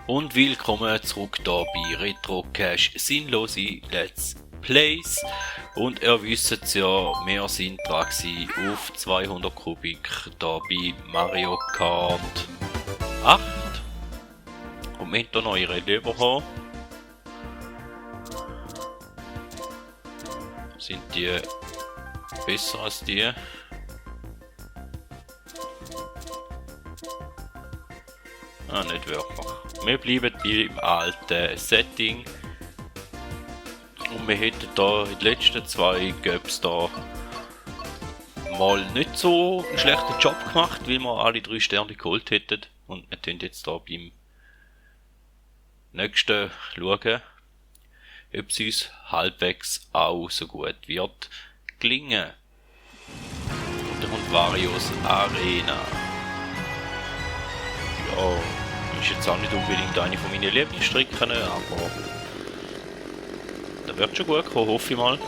Und willkommen zurück hier bei Retro Cache Sinnlose Let's Plays. Und ihr wisst ja, wir sind dran auf 200 Kubik hier bei Mario Kart 8. Und wir haben hier neue Räder bekommen. Sind die besser als die? Ah, nicht wirklich. Wir bleiben beim alten Setting. Und wir hätten da in den letzten zwei Games da mal nicht so einen schlechten Job gemacht, weil wir alle 3 Sterne geholt hätten. Und wir tun jetzt da beim nächsten schauen, ob es uns halbwegs auch so gut wird gelingen. Und dann kommt Varios Arena. Ja, ist jetzt auch nicht unbedingt eine von meinen Lieblingsstrecken, aber das wird schon gut kommen, hoffe ich mal.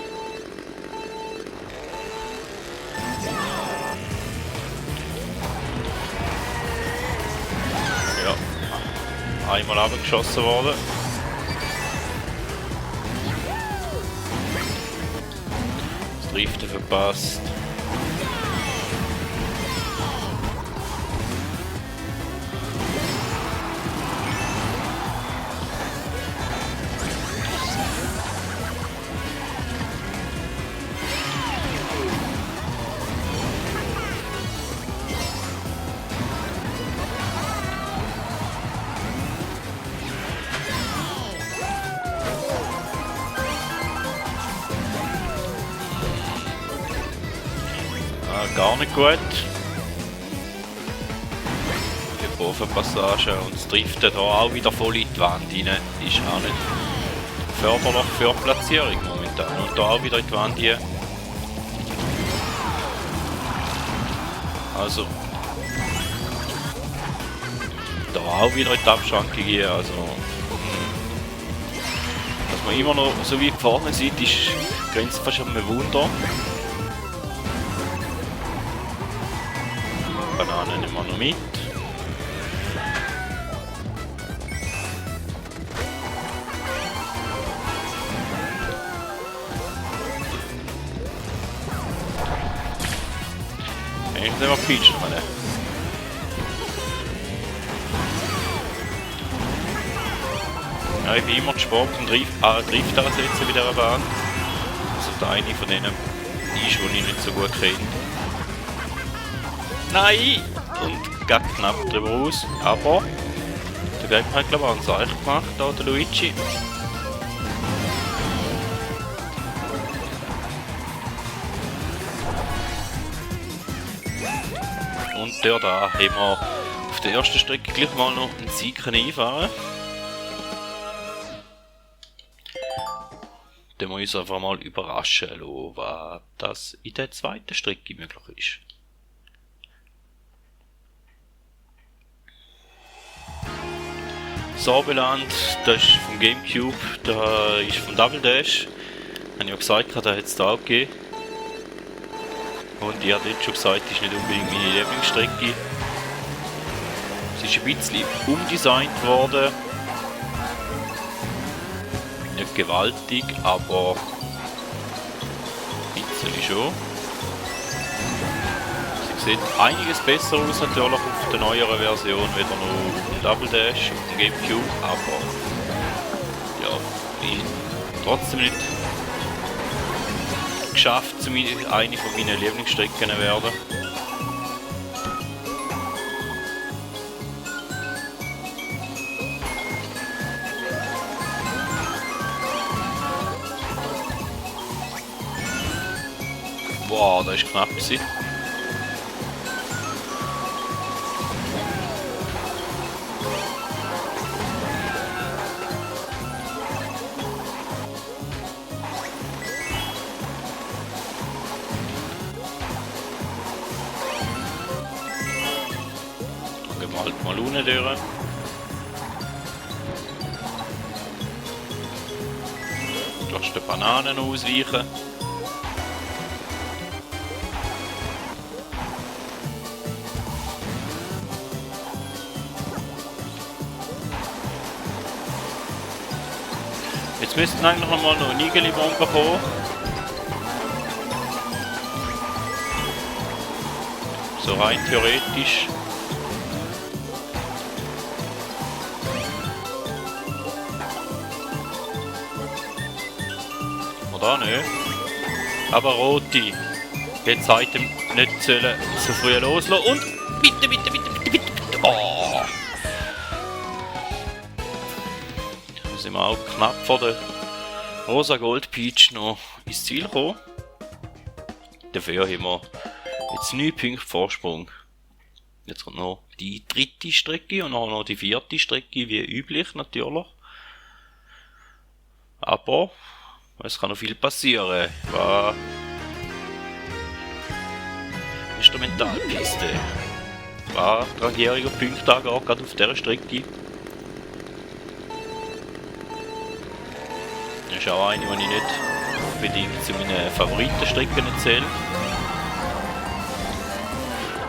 Ja, einmal abgeschossen worden. Das Driften verpasst. Gar nicht gut. Die Kurvenpassage und das Driften da auch wieder voll in die Wand rein ist auch nicht förderlich für die Platzierung momentan. Und da auch wieder in die Wand hier. Also da auch wieder in die Abschrankung hier. Also dass man immer noch so weit vorne sieht, ist grenzt fast an einem Wunder. Bananen nehmen wir noch mit. Eigentlich sind wir Peach dran. Ja, ich bin immer gespannt und Drift ansetzen bei dieser Bahn. Also der eine von denen ist, den ich nicht so gut kenne. Nein! Und geht knapp drüber raus, aber der Game hat glaube ich einen Seich gemacht, da der Luigi. Und der da haben wir auf der ersten Strecke gleich mal noch einen Sieg einfahren. Dann müssen wir uns einfach mal überraschen lassen, was das in der zweiten Strecke möglich ist. Sorbeland, das ist vom Gamecube, da ist vom Double Dash. Habe ich ja gesagt, da hat es da auch gegeben. Und ich habe jetzt schon gesagt, das ist nicht unbedingt meine Lieblingsstrecke. Es ist ein bisschen umdesignt worden. Nicht gewaltig, aber ein bisschen schon. Sieht einiges besser aus natürlich auf der neueren Version, wieder noch auf dem Double Dash auf dem Gamecube, aber ja, ich trotzdem nicht geschafft, zu eine von meinen Lieblingsstrecken zu werden. Wow, das war knapp gewesen. Halt mal unten durch. Du darfst die Bananen ausweichen. Jetzt müssten eigentlich noch mal noch Nigeli-Bomber kommen. So rein theoretisch. Oder nicht? Aber Roti. Jetzt heute nicht sollen so früh loslassen. Und bitte, bitte, bitte, bitte, bitte, bitte. Oh. Da sind wir auch knapp vor der Rosa Gold Peach noch ins Ziel gekommen. Dafür haben wir jetzt 9 Punkte Vorsprung. Jetzt kommt noch die 3. Strecke und noch die 4. Strecke, wie üblich natürlich. Aber es kann noch viel passieren. War Instrumentalpiste. War langjähriger Punkttag auch gerade auf dieser Strecke. Das ist auch eine, die ich nicht unbedingt zu meinen Favoritenstrecken zähle.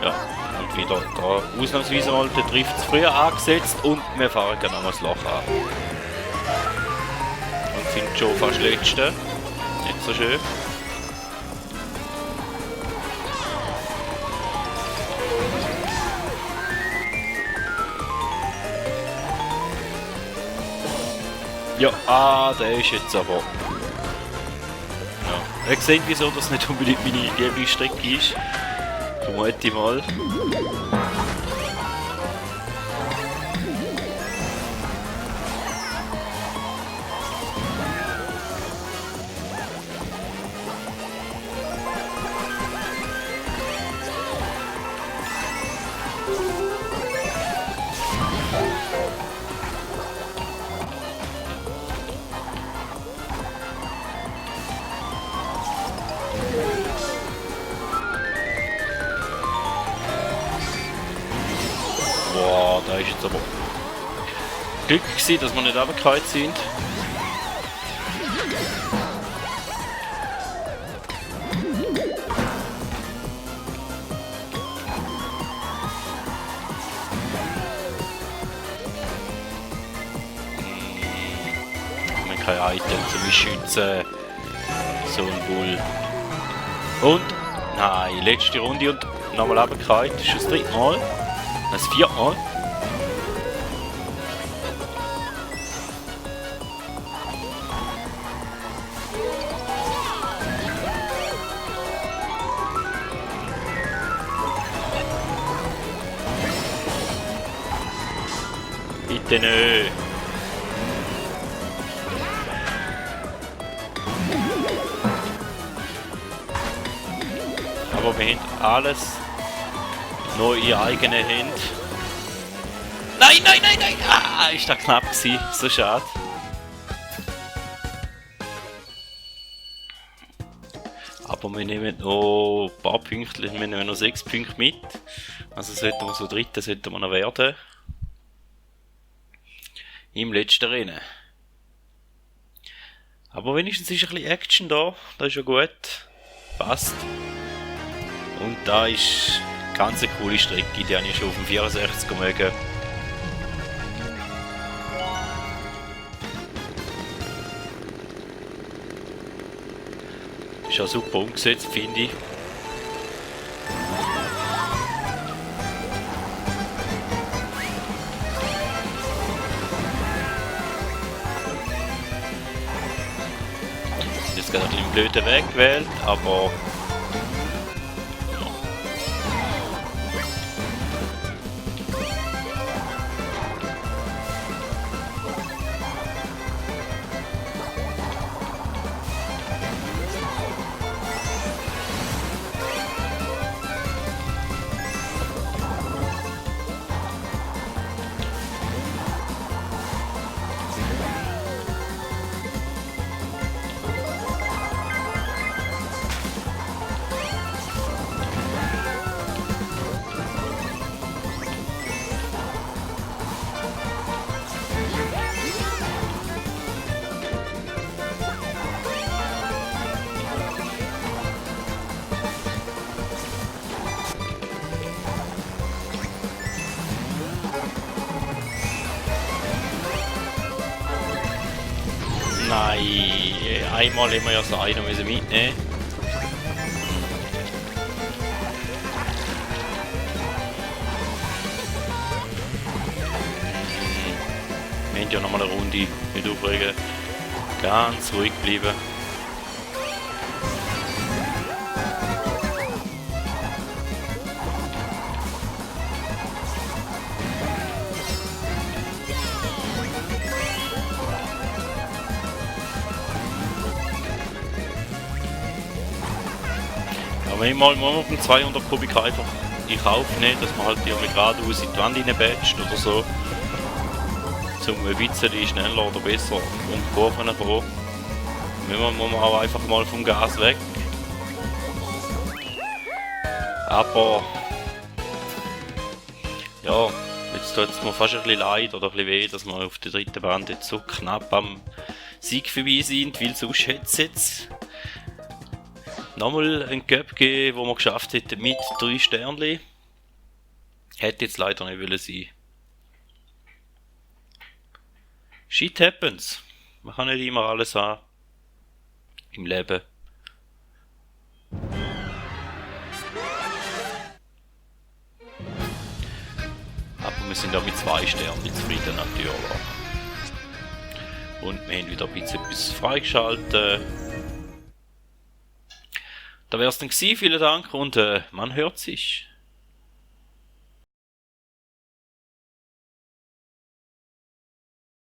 Ja, und wieder da ausnahmsweise mal der Drift zu früh angesetzt und wir fahren genau das Loch an. Und sind schon fast Letzte. Nicht so schön. Ja, der ist jetzt aber. Ja. Ihr seht, wieso das nicht unbedingt meine Lieblingsstrecke ist. Vermute ich mal. Boah, da ist jetzt aber Glück gewesen, dass wir nicht runtergefallen sind. Wir haben kein Item zum Schützen. So ein Bull. Und, nein, letzte Runde und nochmal runtergefallen. Das ist das 3. Mal. Das 4. Mal. Bitte nicht. Aber wir haben alles noch in eigenen Händen. Nein, nein, nein, nein! Ah, ist da knapp gewesen. So schade. Aber wir nehmen noch ein paar Punkte, wir nehmen noch 6 Punkte mit. Also sollten wir so Dritte sollten wir noch werden. Im letzten Rennen. Aber wenigstens ist ein bisschen Action da. Das ist ja gut. Passt. Und da ist eine ganz coole Strecke, die habe ich schon auf dem 64 mögen. Ist ja super umgesetzt, finde ich. Jetzt gerade ein bisschen blöden Weg gewählt, aber nein, einmal immer ja so einer müssen mitnehmen. Wir haben ja nochmal eine Runde, nicht aufregen. Ganz ruhig bleiben. Ja, manchmal muss man auf den 200 Kubik einfach in Kauf nehmen, dass man halt irgendwie geradeaus in die Wand reinbatscht oder so. Um ein bisschen schneller oder besser um die Kurven zu kommen. Muss man auch einfach mal vom Gas weg. Aber ja, jetzt tut es mir fast ein bisschen leid oder ein bisschen weh, dass wir auf der dritten Band jetzt so knapp am Sieg vorbei sind, weil sonst hätte es jetzt nochmal einen Cup gegeben, wo wir geschafft hätten mit 3 Sternchen. Hätte jetzt leider nicht wollen sein. Shit happens. Man kann nicht immer alles haben im Leben. Aber wir sind auch mit 2 Sternen zufrieden natürlich. Und wir haben wieder ein bisschen etwas freigeschaltet. Da wäre es dann gewesen. Vielen Dank und man hört sich.